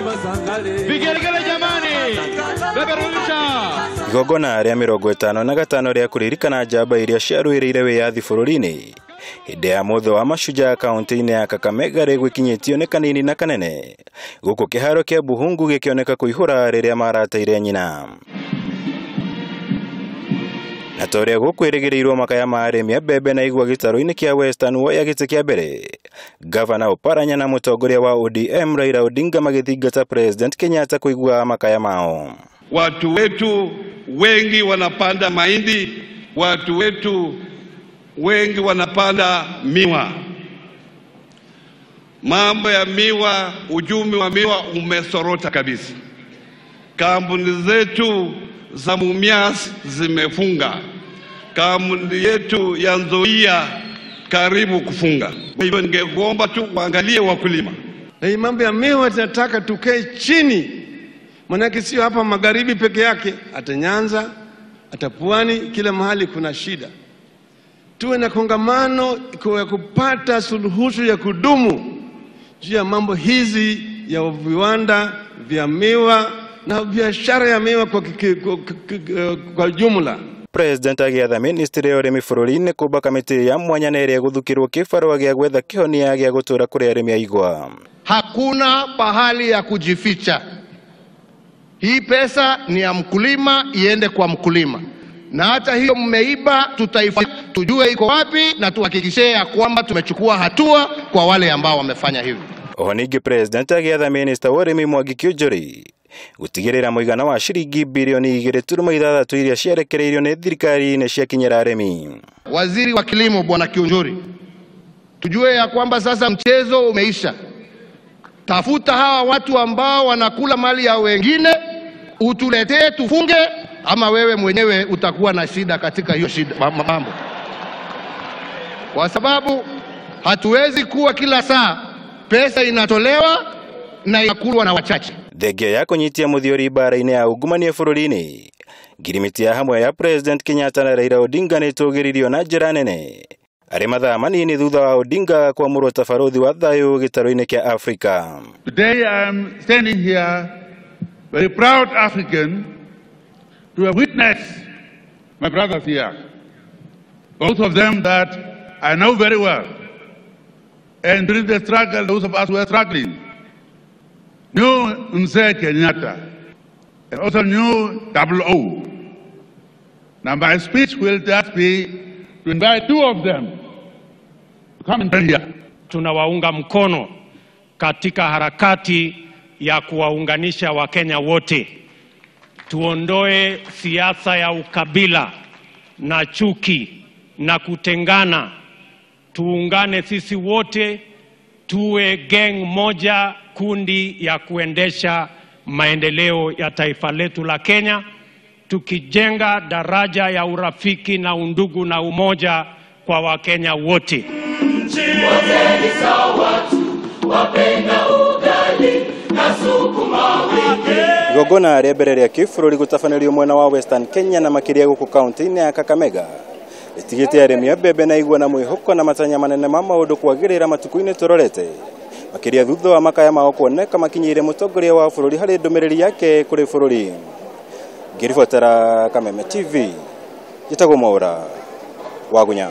Vigelegele jamani, peperusha. Igongona rĩa 55 rĩa kũririkana njamba iria ciarũĩrĩire wĩyathi bũrũri-inĩ hĩndĩ ya mũthĩ wa mashujaa kaunti-inĩ ya Kakamega rĩgwĩkinyĩtio nĩ kanini na kanene gũkũ kĩharo kĩa Buhungu gĩkĩoneka kũihũra rĩrĩa marateire nyina. Na ta ũrĩa gũkwĩrĩgĩrĩirwo makaya ma arĩmi a mbembe na igwa gĩtarũ-inĩ kĩa Western woya gĩtĩ kĩa mbere, Gavana Oparanya na mũtongoria wa ODM Raila Odinga magĩthingata President Kenyatta kũigua makaya mao. Watu wetu wengi wanapanda mahindi, watu wetu wengi wanapanda miwa. Mambo ya miwa, uchumi wa miwa umesorota kabisa. Kampuni zetu za Mumias zimefunga. Kampuni yetu ya Nzoia karibu kufunga. Kwa hivyo ningeomba tu waangalie wakulima. Na hii mambo ya miwa tunataka tukae chini. Manake sio hapa magharibi peke yake, hata Nyanza, hata Pwani, kila mahali kuna shida. Tuwe na kongamano ya kupata suluhisho ya kudumu juu ya mambo hizi ya viwanda vya miwa na biashara ya miwa kwa jumla. President agĩatha ministry ya ũrĩmi bũrũri-inĩ kũmba kamĩtĩ ya mwanya na ĩrĩa ĩgũthukĩrwo kĩbarũa gĩa gwetha kĩhonia gĩa gũtũra kũrĩ arĩmi a igwa. Hakuna pahali ya kujificha. Hii pesa ni ya mkulima, iende kwa mkulima. Na hata hiyo mmeiba, tutaifuatilia, tujue iko wapi na tuhakikishe ya kwamba tumechukua hatua kwa wale ambao wamefanya hivi. Oho ningĩ President agĩatha minister wa ũrĩmi Mwangi Kiunjuri gũtigĩrĩra mũigana wa ciringi bilioni 2.6 iria ciarekereirio nĩ thirikari nĩ ciakinyĩra arĩmi. Waziri wa Kilimo Bwana Kiunjuri, tujue ya kwamba sasa mchezo umeisha. Tafuta hawa watu ambao wanakula mali ya wengine, utuletee tufunge, ama wewe mwenyewe utakuwa na shida katika hiyo shida mambo. Kwa sababu hatuwezi kuwa kila saa pesa inatolewa na inakulwa na wachache. Thengia ya kũnyitia mũthiori mbara-inĩ ya ungumania bũrũri-inĩ, ngirimiti ya hamwe ya President Kenyatta na Raila Odinga nĩ ĩtũgĩririo na njĩra nene arĩ mathaa manini thutha wa Odinga kwamũrwo ta barũthi wa thayũ gĩtarũ-inĩ kĩa Afrika. Today I am standing here, very proud African, to have witnessed my brothers here, both of them that I know very well. And during the struggle, those of us who were struggling knew Mzee Kenyatta and also knew Double O. Now my speech will just be to invite two of them to come and here. Tunawaunga mkono katika harakati ya kuwaunganisha Wakenya wote. Tuondoe siasa ya ukabila na chuki na kutengana. Tuungane sisi wote, tuwe gang moja, kundi ya kuendesha maendeleo ya taifa letu la Kenya, tukijenga daraja ya urafiki na undugu na umoja kwa Wakenya wote. Igongona rĩa mbere rĩa kĩbũrũri gũtabanĩrio mwena wa Western Kenya na makĩria gũkũ kaunti-inĩ ya Kakamega rĩtigĩte arĩmi a mbembe na igwa na mwĩhoko na matanya manene ma maũndũ kwagĩrĩra matukũ-inĩ tũrorete, makĩria thutha wa makaya mao kuoneka makinyĩire mũtongoria wa bũrũri harĩ ndũmĩrĩri yake kũrĩ bũrũri. Ngĩribotera Kameme TV, njĩtagwo Mwaũra Wagunya.